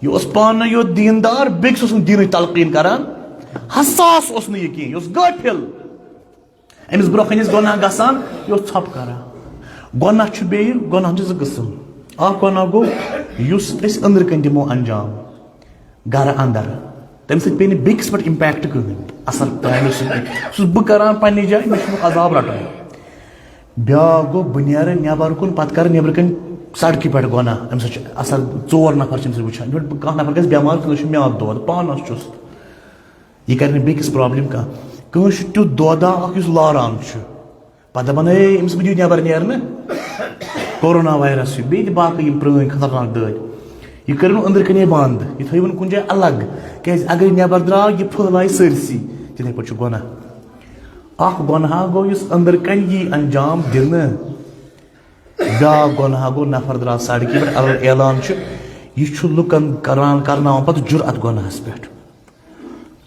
یہِ اوس پانہٕ یوت دیٖندار، بیٚکِس اوس نہٕ دیٖنٕچ تلقیٖن کران۔ حساس اوس نہٕ یہِ کینٛہہ، یہِ اوس غٲفِل۔" أمِس برونٛہہ کنہِ ٲسۍ گۄناہ گژھان، یہِ اوس ژھۄپہٕ کران۔ گۄناہ چھُ بیٚیہِ، گۄناہ چھِ زٕ قٕسم۔ اکھ گۄناہ گوٚو یُس أسۍ أنٛدرٕ کنہِ دِمو انجام، گرٕ اندر۔ تَمہِ سۭتۍ پیٚیہِ نہٕ بیٚکِس پٮ۪ٹھ impact کٕہٕنۍ، اَثر پٮ۪یہِ نہٕ سُہ کینٛہہ۔ سُہ چھُس بہٕ کَران پنٛنہِ جایہِ، مےٚ چھُنہٕ عذاب رَٹُن۔ بیٛاکھ گوٚو، بہٕ نیرٕ نٮ۪بَر کُن، پَتہٕ کَرٕ نٮ۪برٕ کَنۍ سڑکہِ پٮ۪ٹھ گۄناہ، اَمہِ سۭتۍ چھُ اَثر، ژور نفر چھِ اَمہِ سۭتۍ وٕچھان۔ یِتھ پٲٹھۍ کانٛہہ نفر گژھِ بٮ۪مار، کٲنٛسہِ چھُ میٛادٕ دود، پانَس چھُس۔ یہِ کَرِ نہٕ بیٚکِس problem کانٛہہ۔ کٲنٛسہِ چھُ تیُتھ دودہ اَکھ یُس لاران چھُ۔ پَتہٕ دَپان، "ہے، أمِس مہٕ دِیِو نٮ۪بَر نیرنہٕ۔" کورونا وایرَس چھُ، بیٚیہِ تہِ باقٕے یِم پرٛٲنۍ خطرناک دٲدۍ۔ یہِ کٔرِو نہٕ أنٛدرٕ کَنے بنٛد، یہِ تھٲیِو نہٕ کُنہِ جایہِ الگ۔ کیٛازِ اگر یہِ نٮ۪بَر درٛاو، یہِ پھٔہلایہِ سٲرسٕے۔ تِتھَے پٲٹھۍ چھُ گۄناہ۔ اَکھ گۄناہ گوٚو یُس أنٛدرٕ کَنہِ یی انجام دِنہٕ۔ بیٛاکھ گۄناہ گوٚو، نفر درٛاو سڑکہِ پٮ۪ٹھ، اعلان چھُ، یہِ چھُ لُکن کران، کرناوان پتہٕ جُرأت گۄناہس پٮ۪ٹھ۔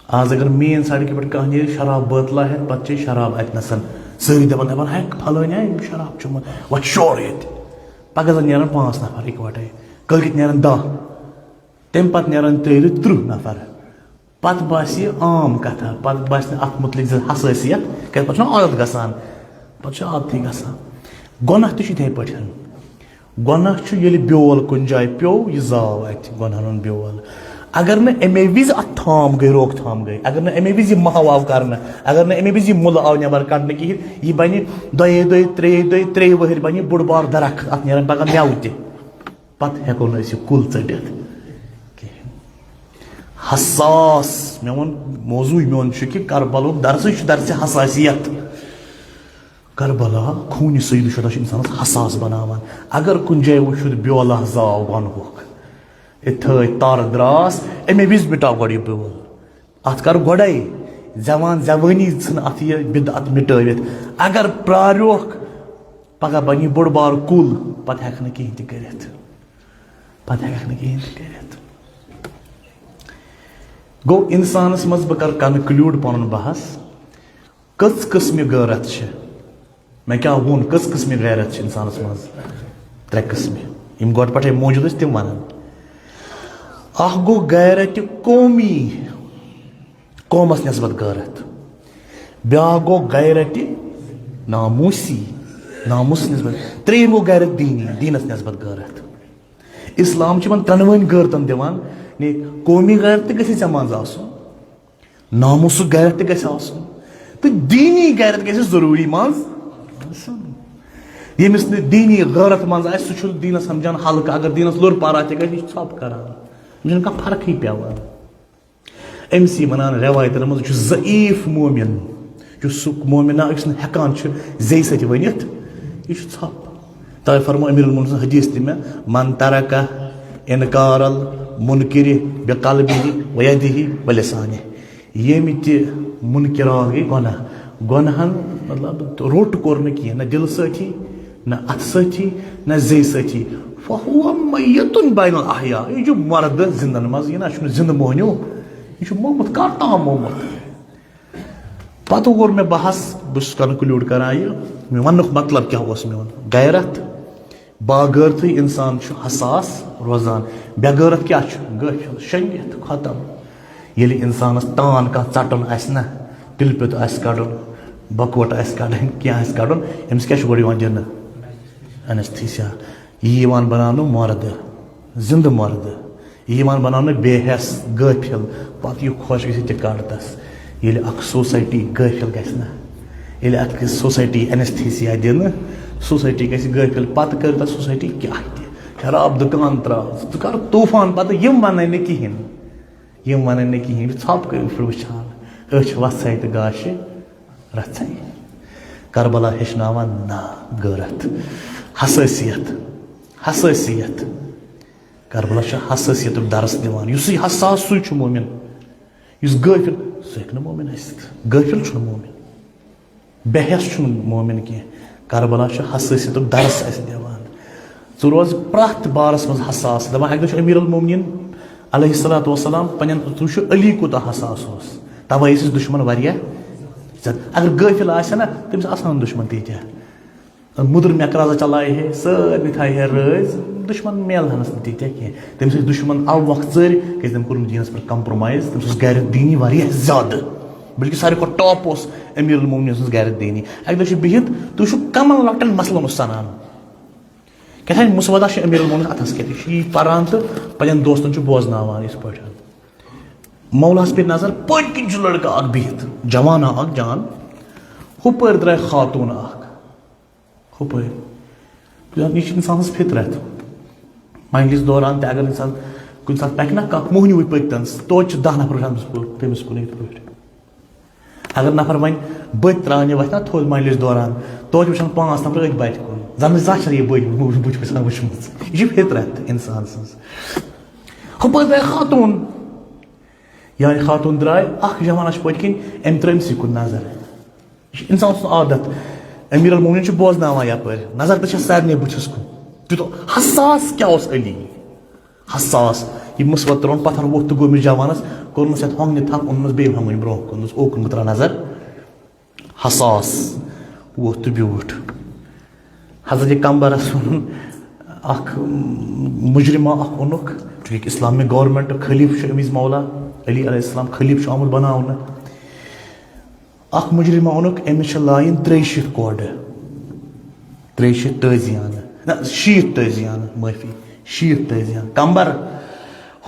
آز اگر main سڑکہِ پٮ۪ٹھ کانٛہہ نیرِ شراب بٲتلہ ہٮ۪تھ، پتہٕ چیٚیہِ شراب اتنَسن، سٲری دپان، دپان، "ہے، پھلٲنۍ آے، أمۍ شراب چوٚمُت، وۄتھ شور ییٚتہِ۔" پگاہ زن نیرن پانٛژھ نفر اِکوٹے، کٲلۍکٮ۪تھ نیرن دَہ، تمہِ پتہٕ نیرن ترٛیٚیہِ رٮ۪تھۍ تٕرٛہ نفر۔ پتہٕ باسہِ یہِ عام کتھا، پتہٕ باسہِ نہٕ اتھ متعلق زِ حساسیت، کیازِ پتہٕ چھُنہ عادت گژھان، پتہٕ چھُ عادتھٕے گژھان۔ گۄناہ تہِ چھُ یِتھے پٲٹھۍ۔ گۄناہ چھُ ییٚلہِ بیول کُنہِ جایہِ پیوٚو، یہِ زاو اتہِ گۄنہن ہُنٛد بیول۔ اگر نہٕ امے وِزِ اتھ تھام گٔے، روک تھام گٔے، اگر نہٕ امے وِزِ یہِ محو آو کرنہٕ، اگر نہٕ امے وِزِ یہِ مُلہٕ آو نٮ۪بر کڑنہٕ کِہیٖنۍ، یہِ بنہِ دۄیے دۄہہِ، ترٛیٚیہِ دۄہہِ، ترٛیٚیہِ وٕہٕرۍ بنہِ یہِ بوٚڑ بار درخت، اتھ نیرن پگاہ مٮ۪وٕ تہِ۔ پتہٕ ہٮ۪کو نہٕ أسۍ یہِ کُل ژٔٹِتھ کِہیٖنۍ۔ حساس، مےٚ ووٚن موضوعٕے میون چھُ کہِ کربلُک درسٕے چھُ درسِ حساسیت۔ کربلا، خوٗنہِ سید الشہدا چھُ انسانس حساس بناوان۔ اگر کُنہِ جایہِ وٕچھُتھ بیولہ زاو گۄنہُک، یہِ تھٲے تر دراس، اَمے وِزِ مِٹاو گۄڈٕ یہِ بیول۔ اتھ کر گۄڈے زوان زوٲنی ژھٕن اتھ یہِ بدعت مٹٲوِتھ۔ اگر پراریوکھ، پگاہ بنہِ یہِ بوٚڑ بار کُل، پتہٕ ہٮ۪کھ نہٕ کِہینۍ تہِ کٔرِتھ۔ پتہٕ ہٮ۪کھ نہٕ کِہینۍ تہِ کٔرِتھ۔ گوٚو، انسانس منٛز، بہٕ کرٕ conclude پنُن بحث، کٔژ قٕسمہِ غٲرت چھِ؟ مےٚ کیٛاہ ووٚن، کٔژ قٕسمہِ غیرت چھِ انسانس منٛز؟ ترٛےٚ قٕسمہِ۔ یِم گۄڈٕ پٮ۪ٹھے موٗجوٗد ٲسۍ، تِم ونان۔ اکھ گوٚو غیرت قومی، قومس نسبت غیرت۔ بیٛاکھ گوٚو غیرت ناموسی، ناموسس نسبت۔ ترٛیٚیِم گوٚو غیرت دینی، دیٖنس نسبت غیرت۔ اسلام چھُ یِمن ترٛٮ۪نوٕنۍ غٲرتن دِوان، نے، قومی غیرت تہِ گژھِ ژےٚ منٛز آسُن، ناموسُک غیرت تہِ گژھِ آسُن، تہٕ دیٖنی غیرت گژھِ ضروٗری منٛز آسُن۔ ییٚمِس نہٕ دیٖنی غیرت منٛز آسہِ، سُہ چھُنہٕ دیٖنس سمجھان ہلکہٕ۔ اگر دیٖنس لوٚر پارا تہِ گژھِ، یہِ چھُ ژھۄپہٕ کران، أمِس چھُنہٕ کانٛہہ فرقٕے پٮ۪وان۔ أمِس یی ونان رٮ۪وایتن منٛز، یہِ چھُ ضعیٖف مومن، یُس سُہ مومنا یُس نہٕ ہٮ۪کان چھُ زیٚیہِ سۭتۍ ؤنِتھ، یہِ چھُ ژھۄپہٕ۔ توے فرمو امیر المومنین سٕنٛز حدیث تہِ مےٚ، "من ترک انکار المنکر بقلبہ ویدہ ولسانہ"۔ ییٚمہِ تہِ منکرات گٔے گۄناہ، گۄناہن مطلب روٚٹ کوٚر نہٕ کینٛہہ، نہ دِلہٕ سۭتی، نہ اتھٕ سۭتی، نہ زیٚیہِ سۭتی، فہو میت بین الاحیاء، یہِ چھُ مردٕ زندن منٛز، یہِ نہ چھُنہٕ زندٕ مۄہنیو، یہِ چھُ مومُت، کر تام مومُت۔ پتہٕ کوٚر مےٚ بحث، بہٕ چھُس conclude کران یہِ، مےٚ وننُک مطلب کیٛاہ اوس میون؟ غیرت، باغٲرتھٕے انسان چھُ حساس روزان۔ بے غیرت کیٛاہ چھُ؟ غٲفِل، شٔنگِتھ، ختم۔ ییٚلہِ انسانس تان کانٛہہ ژٹُن آسہِ نہ، تِلہٕ پیوٚت آسہِ کڑُن، بکوٹ آسہِ کڑٕنۍ، کینٛہہ آسہِ کڑُن، أمِس کیٛاہ چھُ گۄڈٕ یِوان دِنہٕ؟ Anesthesia۔ یہِ یِوان بناونہٕ مردٕ، زندٕ مردٕ۔ یہِ یِوان بناونہٕ بے حٮ۪س، غٲفِل، پتہٕ یہِ خۄش گژھِ تہِ کڑ تس۔ ییٚلہِ اکھ society غٲفِل گژھِ نہ، ییٚلہِ اکھ society anesthesia دِنہٕ، society گژھِ غٲفِل، پتہٕ کٔر تس society کیٛاہ تہِ، شراب دُکان تراو، ژٕ کر طوفان، پتہٕ یِم ونن نہٕ کِہینۍ، یِم ونن نہٕ کِہینۍ، یہِ ژھۄپہٕ کٔرِتھ وٕچھان، أچھ وژھے تہٕ گاشہِ رژھے۔ کربلا ہیٚچھناوان نا غٲرت، حسٲسیت، حسٲسیت۔ کربلا چھُ حساسیتُک درس دِوان۔ یُس یہِ حساس، سُے چھُ مومن۔ یُس غٲفِل، سُہ ہیٚکہِ نہٕ مومن ٲسِتھ۔ غٲفِل چھُنہٕ مومن۔ بے حٮ۪س چھُنہٕ مومن کینٛہہ۔ کربلا چھُ حساسیتُک درس اَسہِ دِوان۔ ژٕ روز پرٛٮ۪تھ بارس منٛز حساس۔ دَپان، اَکہِ دۄہ چھُ امیر المومنین علیہ الصلوۃ والسلام پننٮ۪ن، ژٕ وٕچھِو علی کوٗتاہ حساس اوس۔ تَوَے ٲسۍ دُشمن واریاہ زیادٕ۔ اگر غٲفِل آسہِ ہا نا، تٔمِس آسہٕ ہا نہٕ دُشمن تیٖتیٛاہ۔ مُدٕر مےٚ کرٛزٕ چلایہِ ہے، سٲرنٕے تھایہِ ہے رٲضۍ، دُشمن میلہٕ ہنس نہٕ تیٖتیٛاہ کینٛہہ۔ تٔمِس ٲسۍ دُشمن اَوٕ وقتہٕ ژٔرۍ، کیٛازِ تٔمۍ کوٚر نہٕ دیٖنس پٮ۪ٹھ compromise۔ تٔمِس اوس غیرت دیٖنی واریاہ زیادٕ، بلکہِ ساروی کھۄتہٕ top اوس امیر المومنین سٕنٛز غیرت دیٖنی۔ اَکہِ دۄہ چھُ بِہِتھ، تُہۍ وٕچھِو کمن لۄکٹٮ۪ن مسلن اوس سنان۔ کیٛاہ تام مسودہ چھُ امیر المومنین اتھس کٮ۪تھ، یہِ چھُ یی پران تہٕ پننٮ۪ن دوستن چھُ بوزناوان یِتھ پٲٹھۍ۔ مولاہس پیٚیہِ نظر، پٔتۍ کِنۍ چھُ لڑکہٕ اکھ بِہِتھ، جوانا اکھ جان، ہُپٲرۍ درٛاے خاتوٗن اکھ، ہُپٲرۍ۔ یہِ چھِ اِنسانَس فطرت۔ مجلس دوران تہِ اگر اِنسان کُنہِ ساتہٕ پَکہِ نا کانٛہہ موہنیوٗ پٔتۍ تَنَس، توتہِ چھِ دَہ نفر وٕچھان تٔمِس کُن، تٔمِس کُن یِتھ پٲٹھۍ۔ اگر نفر وۄنۍ بٔتۍ ترٛاونہِ وۄتھِ نا تھوٚد مجلس دوران، توتہِ وٕچھان پانٛژھ نفر أتھۍ بَتہِ کُن۔ زَن زانٛہہ چھَنہٕ یہِ بٔتۍ بُتھ چھُ آسان وٕچھمٕژ۔ یہِ چھِ فطرت اِنسان سٕنٛز۔ ہُپٲرۍ درٛاے خاتوٗن۔ یعنی خاتوٗن درٛاے، اکھ جوان چھُ پٔتۍ کِنۍ، أمۍ ترٛٲو أمۍ سٕے کُن نظر۔ یہِ چھُ اِنسان سُنٛد عادت۔ امیر المومنین چھُ بوزناوان یپٲرۍ، نظر تہِ چھےٚ سارنٕے بُتھِس کُن۔ تیوٗتاہ حساس کیٛاہ اوس علی؟ حساس۔ یہِ مُصیبت ترٛووُن پتھر ووٚتھ تہٕ گوٚو أمِس جوانس، کوٚرنَس یَتھ ہۄنٛگنہِ تھپھ، اوٚننَس بیٚیہِ ہۄنٛگُن برٛونٛہہ کُن، دوٚپُس، اوکُن مہٕ ترٛاو نظر۔ حساس۔ ووٚتھ تہٕ بیوٗٹھ۔ حضرت قمبرس ووٚنُن، اکھ مجرمہ اکھ اوٚنُکھ، چونکہ اسلامک گورنمنٹ خلیفہٕ چھُ أمِس مولا علی علیہ السلام خلیفہٕ چھُ آمُت بناونہٕ۔ اکھ مجرمہ اوٚنُکھ، أمِس چھِ لایِن ترٛیٚیہِ شیٖتھ کوڈٕ، ترٛیٚیہِ شیٖتھ تٲزیانہٕ، نہ، شیٖتھ تٲزیانہٕ، معٲفی، شیٖتھ تٲزیانہٕ۔ قمبر،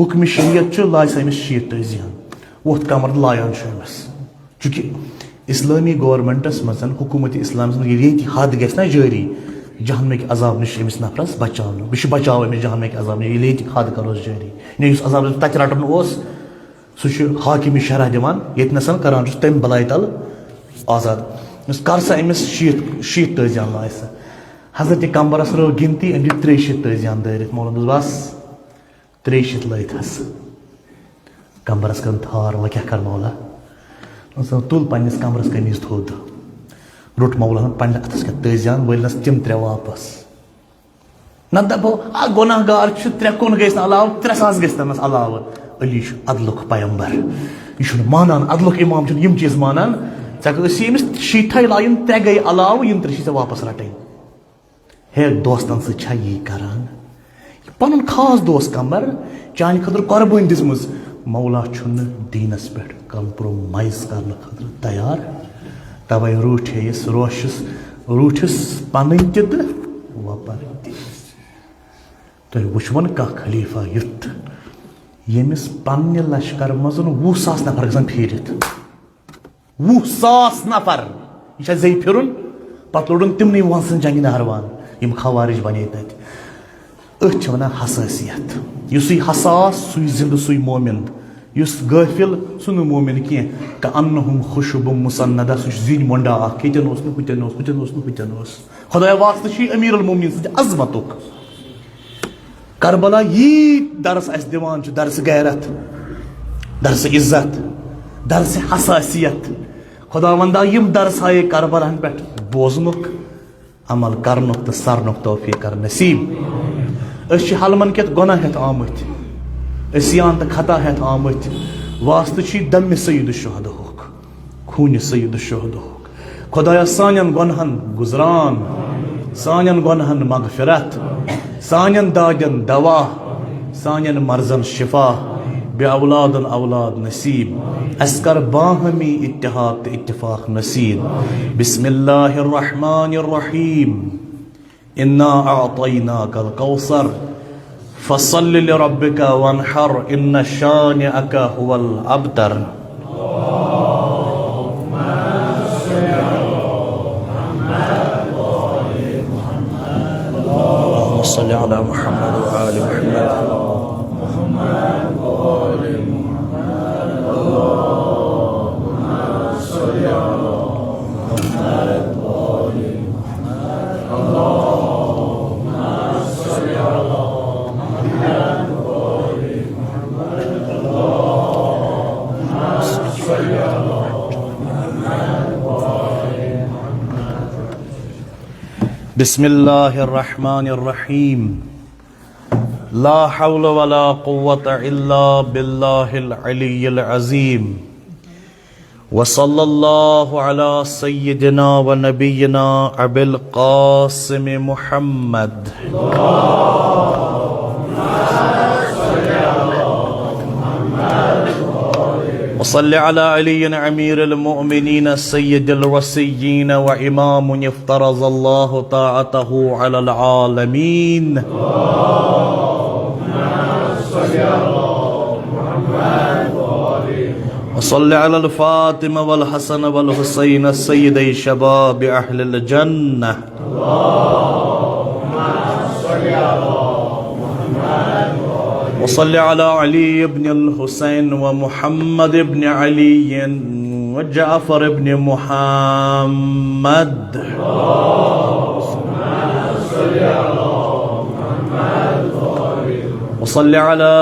حکمِ شریعت چھُ، لایہِ سا أمِس شیٖتھ تٲزیانہٕ۔ ووٚتھ قمبر تہٕ لایان چھُ أمِس۔ چونکہ اسلٲمی گورنمنٹس منٛز، حکومت اسلامس منٛز ییٚلہِ ییٚتہِ حد گژھِ نا جٲری جہنمٕکۍ عذاب نِش أمِس نفرس بچاونہٕ، یہِ چھُ بچاو أمِس جہنمٕکۍ عذاب نِش، ییٚلہِ ییٚتہِ حد کروس جٲری۔ یعنی یُس عذاب تتہِ رٹُن اوس، سُہ چھُ حاکم شرح دِوان، ییٚتہِ نسن کران چھُس تمہِ بلایہِ تل آزاد۔ یُس کر سا أمِس شیٖتھ، شیٖتھ تٲزیان لایہِ سا۔ حضرت قمبرس رٲو گِنتی، أمۍ دِتۍ ترٛیٚیہِ شیٖتھ تٲزیان دٲرِتھ۔ مولوی دوٚپُس، بس۔ ترٛیٚیہِ شیٖتھ لٲگۍ تھس۔ قمبرس کٔرٕن تھار، وۄنۍ کیٛاہ کر مولا؟ دوٚپُن، تُل پننِس کمرس قمیٖض تھوٚد۔ روٚٹ مولاہن پننہِ اتھس کٮ۪تھ تٲزیان، وٲلنس تِم ترٛےٚ واپس۔ نتہٕ دپو، آ، گۄناہ گار چھُ، ترٛےٚ کُن گٔژھۍ نہٕ علاوٕ، ترٛےٚ ساس گٔژھۍ تنس علاوٕ۔ علی چھُ عدلُک پیمبر، یہِ چھُنہٕ مانان، عدلُک امام چھُنہٕ یِم چیٖز مانان۔ ژےٚ گٔژھی أمِس شیٖتھے لایُن، ترٛےٚ گٔے علاوٕ، یِم ترٛےٚ چھِ ژےٚ واپس رٹٕنۍ۔ ہے، دوستن سۭتۍ چھا یی کران؟ یہِ پنُن خاص دوست قمبر، چانہِ خٲطرٕ قربٲنۍ دِژمٕژ۔ مولا چھُنہٕ دیٖنس پٮ۪ٹھ compromise کرنہٕ خٲطرٕ تیار۔ توے روٗٹھے یس روشس، روٗٹھِس پنٕنۍ تہِ تہٕ وۄپر تہِ۔ تُہۍ وٕچھوُن کانٛہہ خلیفہ یُتھ، ییٚمِس پننہِ لشکر منٛز وُہ ساس نفر گژھن پھیٖرِتھ؟ وُہ ساس نفر۔ یہِ چھا زیٚیہِ پھِرُن؟ پتہٕ لوٚڑُن تِمنٕے وۄنٛسن جنگِ نہروان، یِم خوارج بنے تتہِ۔ أتھۍ چھِ ونان حساسیت۔ یُسٕے حساس، سُے زِندٕ، سُے مومن۔ یُس غٲفِل، سُہ نہٕ مومن کینٛہہ۔ کأنہم خشب مسندہ، سُہ چھُ زِنۍ مۄنڈا اکھ، ییٚتٮ۪ن اوس نہٕ، ہُتٮ۪ن اوس، ہُتٮ۪ن اوس نہٕ، ہُتٮ۪ن اوس۔ خدایا واسطہٕ چھُ یہِ امیر المومنین سٕنٛدِ عظمتُک۔ کربلا یی درس اسہِ دِوان چھُ، درس غیرت، درس عزت، درس حساسیت۔ خداوندا، یِم درس ہایے کربلاہن پٮ۪ٹھ بوزنُک، عمل کرنُک تہٕ سرنُک توفیق کر نصیب۔ أسۍ چھِ حلمن کٮ۪تھ گۄناہ ہٮ۪تھ آمٕتۍ، عصیان تہٕ خطا ہٮ۪تھ آمٕتۍ۔ واسطہٕ چھُے دمِ سید الشہداہُک، خوٗنہِ سید الشہداہُک۔ خدایا، سانٮ۪ن گۄنہن گُزران، سانٮ۪ن گۄنہن مغفرت، سانٮ۪ن دادٮ۪ن دوا، سانٮ۪ن مرضن شفا، بے اولادن اولاد نصیب۔ اسہِ کر باہمی اتحاد تہٕ اتفاق نصیب۔ بسم اللہ الرحمن الرحیم۔ انا اعطیناک الکوثر۔ فصل لربک وانحر، ان شانئک هو الابتر۔ اللهم صل على محمد وآل محمد۔ بسم الله الرحمن الرحيم۔ لا حول ولا قوة إلا بالله العلي العظيم۔ وصلى الله على سيدنا ونبينا أبي القاسم محمد۔ وصل على علي أمير المؤمنين سيد الوصيين وإمام افترض الله طاعته على العالمين۔ وصل على الفاطمة والحسن والحسين سيدي شباب أهل الجنة. وصل على علي بن الحسين ومحمد بن علي وجعفر بن محمد. وصل على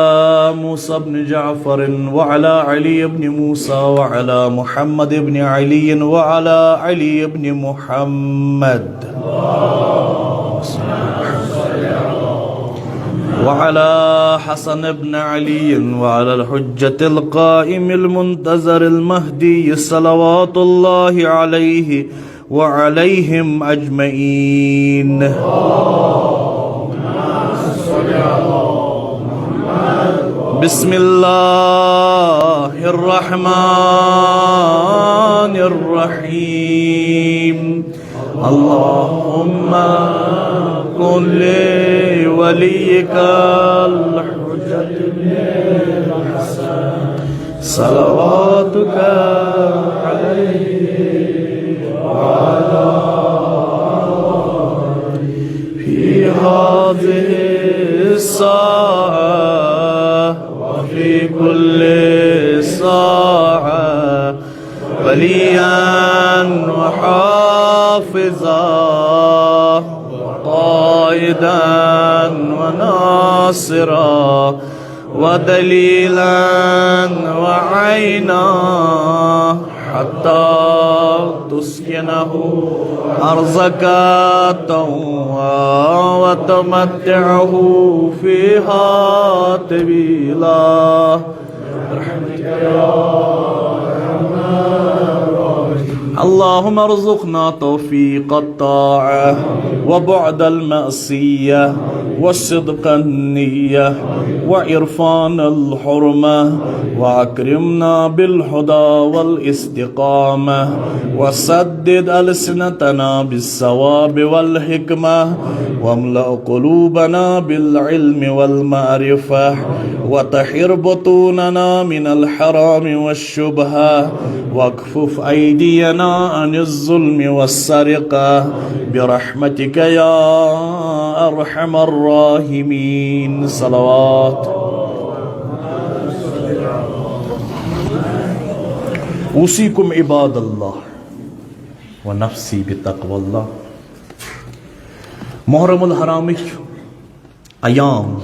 موسى بن جعفر وعلى علي بن موسى وعلى محمد بن علي وعلى علي بن محمد وعلى حسن بن علي وعلى الحجة القائم المنتظر المهدي صلوات الله عليه وعليهم أجمعين. بسم الله الرحمن الرحيم. اللهم كن لوليك الحجة الحسن صلواتك عليه وعلى آله في هذه الساعة وفي كل ساعة وليا وحافظا وقائدا وناصرا ودليلا وعينا حتى تسكنه أرضك طوعا وتمتعه فيها طويلا. اللهم ارزقنا توفيق الطاعة وبعد المعصية وصدق النية وعرفان الحرمة وأكرمنا بالهدى والاستقامة وسدد ألسنتنا بالصواب والحكمة واملأ قلوبنا بالعلم والمعرفة وطهر بطوننا من الحرام والشبهة واكفف أيدينا عن الظلم والسرقة برحمتك يا أرحم الراحمين. صلوات. أوصيكم عباد الله ونفسي بتقوى الله. محرم الحرامٕکۍ ایام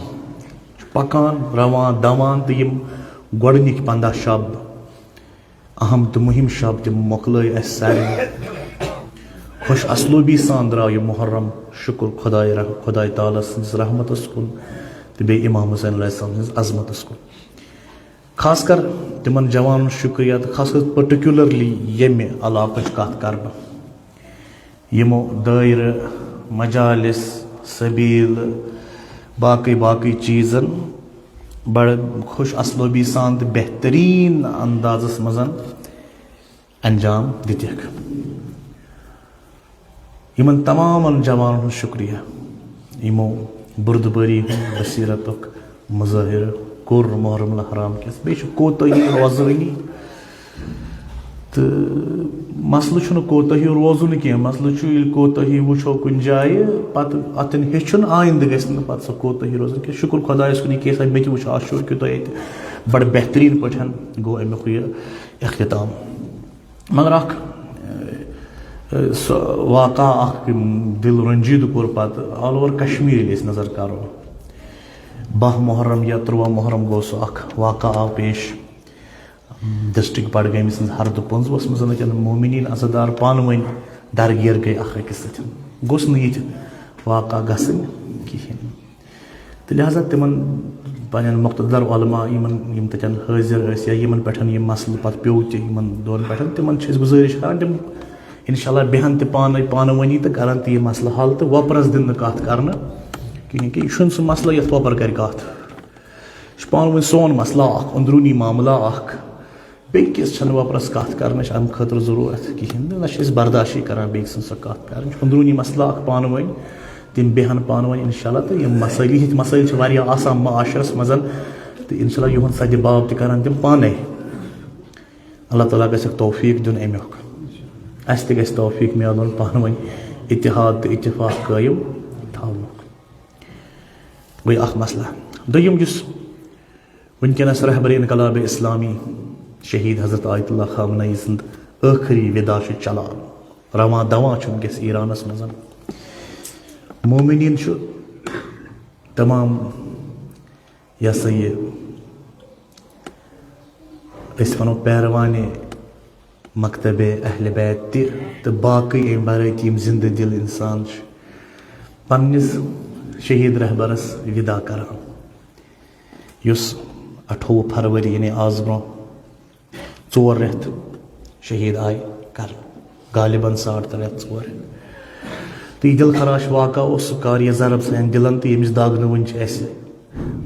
چھِ پکان، روان، دوان، تہٕ یِم گۄڈٕنِکۍ پنٛداہ شب اہم تہٕ مُہِم شب تِم مۄکلٲے اَسہِ سارنٕے۔ خۄش اسلوبی سان درٛاو یہِ محرم، شُکُر خۄداے رح-، خۄداے تعالیٰ سٕنٛدِس رحمتس کُن تہٕ بیٚیہِ امام حسین علیہ السلام سٕنٛزِ عظمتس کُن۔ خاص کر تِمن جوانن شُکریہ تہٕ خاص کر پٔٹِکیوٗلرلی ییٚمہِ علاقٕچ کتھ کرٕ بہٕ۔ یِمو دٲیرٕ، مجالس، سبیل، باقٕے باقٕے چیٖزن بڑٕ خۄش اسلوبی سان تہٕ بہتریٖن اندازس منٛز انجام دِتِکھ۔ یِمن تمامن جوانن ہُنٛد شُکریہ، یِمو بُردبٲری ہُنٛد بصیرتُک مظٲہرٕ کوٚر محرم الحرام کِس۔ بیٚیہِ چھِ کوتٲہی روزٲنی۔ تہٕ مسلہٕ چھُنہٕ کوتٲہی روزُن کینٛہہ، مسلہٕ چھُ ییٚلہِ کوتٲہی وٕچھو کُنہِ جایہِ، پتہٕ اتٮ۪ن ہیٚچھُن، آیندٕ گژھِ نہٕ پتہٕ سۄ کوتٲہی روزٕنۍ کینٛہہ۔ شُکُر خۄدایس کُن، یہِ کیس مےٚ تہِ وٕچھ، آز چھُ کیُتھ اَتہِ بڑٕ بہتریٖن پٲٹھۍ گوٚو امیُک یہِ اختتام۔ مگر اکھ، ٲ، سُہ واقعہ اکھ یِم دِل رنجیدٕ کوٚر پتہٕ all over کشمیر ییٚلہِ أسۍ نظر کرو۔ باہ محرم یا تُرٛواہ محرم گوٚو سُہ اکھ واقعہ آو پیش۔ ڈسٹرکٹ بڈگٲمِس منٛز ہردٕ پٔنٛزوس منٛز وٕنکٮ۪ن مومنیٖن عزادار پانہٕ ؤنۍ درگیر گٔے اکھ أکِس سۭتۍ۔ گوٚژھ نہٕ یہِ تہِ واقعہ گژھٕنۍ کِہیٖنۍ۔ تہٕ لہذا تِمن پننٮ۪ن مقتدر علماء یِمن، یِم تتٮ۪ن حٲضِر ٲسۍ یا یِمن پٮ۪ٹھ یہِ مسلہٕ پتہٕ پیوٚو تہِ یِمن دۄن پٮ۪ٹھ، تِمن چھِ أسۍ گُزٲرِش کران تِم انشاءاللہ بیٚہن تہِ پانے پانہٕ ؤنی تہٕ کرن تہِ یہِ مسلہٕ حل تہٕ وۄپرس دِن نہٕ کتھ کرنہٕ کِہیٖنۍ کہِ یہِ چھُنہٕ سُہ مسلہٕ یتھ وۄپر کرِ کتھ۔ یہِ چھُ پانہٕ ؤنۍ سون مسلہٕ اکھ، اندروٗنی معاملہٕ اکھ۔ بیٚیہِ کِس چھَنہٕ وۄپرَس کَتھ کَرنٕچ اَمہِ خٲطرٕ ضروٗرت کِہیٖنۍ تہِ۔ نہ چھِ أسۍ برداشٕے کَران بیٚکہِ سٕنٛز سۄ کَتھ کَرٕنۍ۔ چھُ اندروٗنی مسلہٕ اکھ پانہٕ ؤنۍ۔ تِم بیٚہن پانہٕ ؤنۍ اِنشاء اللہ۔ تہٕ یِم مسٲیِل، یِتھۍ مسٲیِل چھِ واریاہ آسان معاشرَس منٛز۔ تہٕ اِنشاء اللہ یِہُنٛد سَدِ باب تہِ کَران تِم پانَے۔ اللہ تعالیٰ گژھِ توفیق دیُن اَمیُک۔ اَسہِ تہِ گژھِ توفیق میلُن پانہٕ ؤنۍ اتحاد تہٕ اتفاق قٲیِم تھاونُک۔ گوٚو اکھ مسئلہ۔ دوٚیِم، یُس وٕنکیٚنَس رہبرِ انقلاب اسلامی شہید حضرت آیت اللہ خامنہ ای سُنٛد ٲخری وِدا چھُ چلان، رواں دواں چھُ وٕنکیٚس ایرانَس منٛز۔ مومنیٖن چھُ تمام، یہِ ہسا یہِ، أسۍ وَنو، پیروانِ مکتبِ اہل بیت تہِ تہٕ باقٕے اَمہِ ورٲے تہِ یِم زِندٕ دِل اِنسان چھِ، پننِس شہید رہبرس وِدا کران، یُس اَٹھووُہ فروری، یعنی آز برونٛہہ ژور رٮ۪تھ، شہید آے کرنہٕ، غالباً ساڑ ترٛےٚ رٮ۪تھ، ژور رٮ۪تھ۔ تہٕ یہِ دِل خراش واقعہ اوس، سُہ کاریہِ ضرب سانٮ۪ن دِلن تہٕ ییٚمِچ دگ نہٕ وٕنہِ چھِ اَسہِ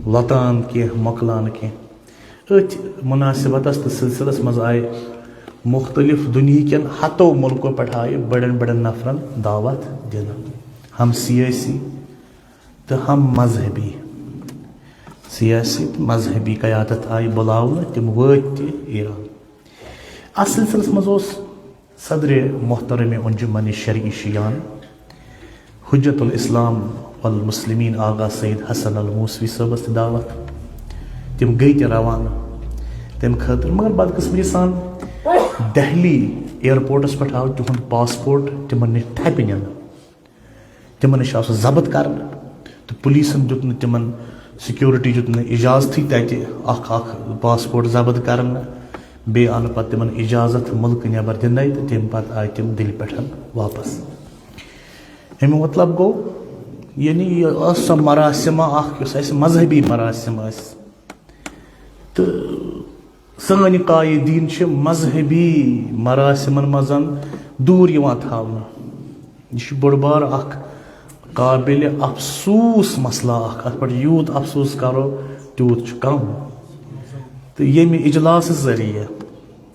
لۄتان کینٛہہ، مۄکلان کینٛہہ۔ أتھۍ مُناسبتس تہٕ سلسلس منٛز آیہِ مُختٔلِف دُنیہکٮ۪ن ہتو مُلکو پٮ۪ٹھ آیہِ بٔڑٮ۪ن بٔڑٮ۪ن نفرن دعوت دِنہٕ، ہم سیٲسی تہٕ ہم مذہبی۔ سیٲسی تہٕ مذہبی قیادت آیہِ بُلاونہٕ، تِم وٲتۍ تہِ ایران۔ اتھ سلسلس منٛز اوس صدرِ محترمِ انجمن شرعی شیعان حجت الاسلام والمسلمین آغا سید حسن الموسوی صٲبس تہِ دعوت۔ تِم گٔے تہِ روانہٕ تمہِ خٲطرٕ، مگر بدقسمتی سان دہلی ایئرپورٹس پٮ۪ٹھ آو تِہُنٛد پاسپورٹ تِمن نِش تھپہِ نِنہٕ۔ تِمن نِش آو سُہ ضبط کرنہٕ تہٕ پولیسن دیُت نہٕ تِمن، سیکورٹی دیُت نہٕ اجازتھٕے تتہِ اکھ اکھ پاسپورٹ ضبط کرنہٕ۔ بیٚیہِ آو نہٕ پتہٕ تِمن اجازت مُلکہٕ نٮ۪بر دِنَے تہٕ تمہِ پتہٕ آے تِم دِلہِ پٮ۪ٹھ واپس۔ اَمیُک مطلب گوٚو، یعنی یہِ ٲس سۄ مراسمہ اکھ، یُس اَسہِ مذہبی مراسم ٲسۍ۔ تہٕ سٲنۍ قایدیٖن چھِ مذہبی مراسمن منٛز دوٗر یِوان تھاونہٕ۔ یہِ چھُ بوٚڑ بار اکھ قابلِ افسوس مسئلہ اکھ، اتھ پٮ۪ٹھ یوٗت افسوس کرو، تیوٗت چھُ کم۔ تہٕ ییٚمہِ اجلاسہٕ ذٔریعہٕ،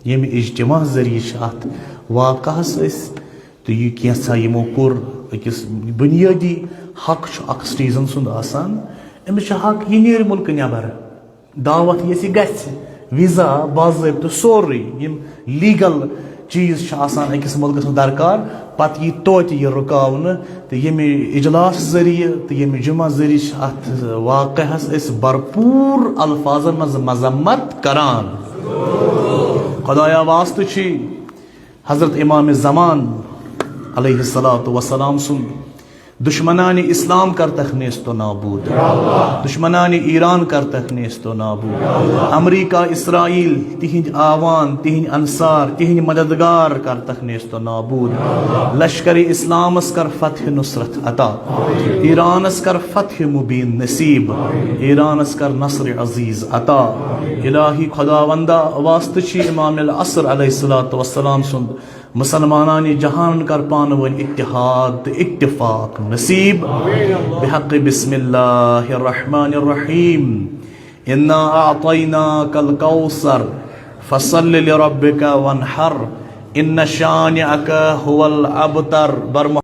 ییٚمہِ اجتماع ذٔریعہٕ چھِ اتھ واقعس أسۍ، تہٕ یہِ کینٛژھا یِمو کوٚر، أکِس بُنیٲدی حق چھُ اکھ سٹیزن سُنٛد آسان، أمِس چھُ حق یہِ نیرِ مُلکہٕ نٮ۪بر، دعوت ییٚژھِ گژھِ، ویزا، باضٲبطہٕ سورُے، یِم لیگل چیٖز چھِ آسان أکِس مُلکَس منٛز درکار، پتہٕ یی توتہِ یہِ رُکاونہٕ۔ تہٕ ییٚمہِ اجلاس ذٔریعہٕ تہٕ ییٚمہِ جمعہ ذٔریعہٕ چھِ اتھ واقعس أسۍ بھرپوٗر الفاظن منٛز مذمت کران۔ خدایا واسطہٕ چھُے حضرت امام زمان علیہ الصلوۃ والسلام سُنٛد، دشمنان اسلام کرتکھ نیست و نابود، دشمنان ایران کرتکھ نیست و نابود، امریکہ، اسرائیل، تہنٛدۍ اعوان، تہنٛدۍ انصار، تہنٛدۍ مددگار کرتکھ نیست و نابود۔ لشکر اسلامس کر فتح نصرت عطا، ایرانس کر فتح مبین نصیب، ایرانس کر نصر عزیز عطا۔ الہی خداوندا، واسطہٕ چھی امام العصر علیہ الصلوۃ والسلام سُنٛد، مسلمانان جہان کر پانہٕ ؤنۍ اتحاد تہٕ اتفاق نصیب۔ بحق بسم اللہ الرحمن الرحیم، انا اعطیناک الکوثر، فصل لربک وانحر، ان شانئک هو الابتر۔ بر